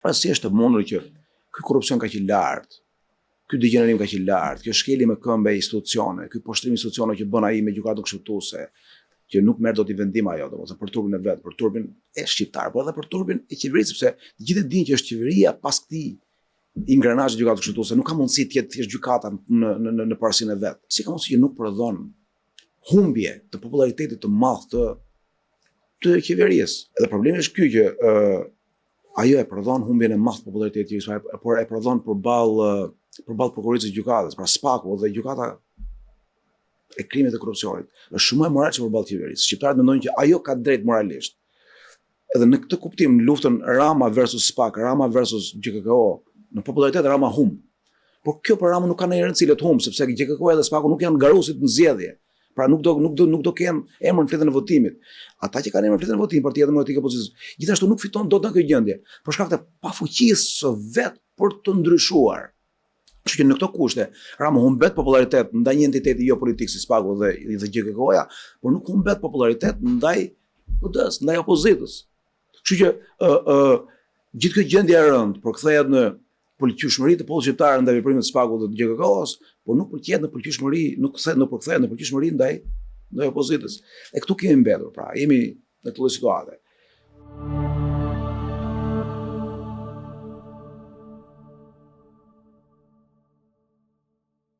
Pra si është e mundur që ky korrupsion kaq i lartë, ky degjenerim kaq i lartë, kjo shkelje me këmbë e institucione, ky poshtrim institucione që bën ai me gjykatën kushtetuese, që nuk merr dot një vendim ajo, domethënë për turpin e vet, për turpin e shqiptarëve, por edhe për turpin e qeverisë, sepse të gjithë e dinë që është qeveria pas këtij ingranazhi të gjykatës kushtetuese, nuk ka mundësi të jetë thjesht gjykata në në në, në parësinë e vet. Si ka mundësi që nuk prodhon humbje të popularitetit të madh të të qeverisë? Edhe problemi është ky që ë ajo e prodhon humbjen e madh të popularitetit të qeverisë, por e prodhon përballë përballë prokurorisë së gjykatës, pra SPAK-u dhe gjykata e krimit dhe korrupsionit. Është shumë e moralshme përballë qeverisë. Shqiptarët mendojnë që ajo ka drejt moralisht. Edhe në këtë kuptim, në luftën Rama versus SPAK, Rama versus GJKKO, në popularitet Rama humb. Por kjo për Ramën nuk ka ndonjë rëndësi le të humb, sepse GJKKO dhe SPAK-u nuk janë garuesit në zgjedhje. Pra nuk do nuk do nuk do kenë emër në fletën e votimit. Ata që kanë emër në fletën e votimit, Partia Demokratike e Opozitës, gjithashtu nuk fiton dot në këtë gjendje, për shkak të pafuqisë së vet për të ndryshuar. Kështu që në këto kushte, Rama humbet popularitet ndaj një entiteti jo politik si SPAK-u dhe dhe GJKKO-ja, por nuk humbet popularitet ndaj PD-s, ndaj opozitës. Kështu që ë ë gjithë kjo gjendje e rëndë përkthehet në pëlqyeshmëri të popullit shqiptar ndaj veprimit të SPAK-ut dhe të GJKKO-s, por nuk përkthehet në pëlqyeshmëri, nuk kthehet nuk përkthehet në pëlqyeshmëri ndaj ndaj opozitës. E këtu kemi mbetur, pra, jemi në këtë lloj situate.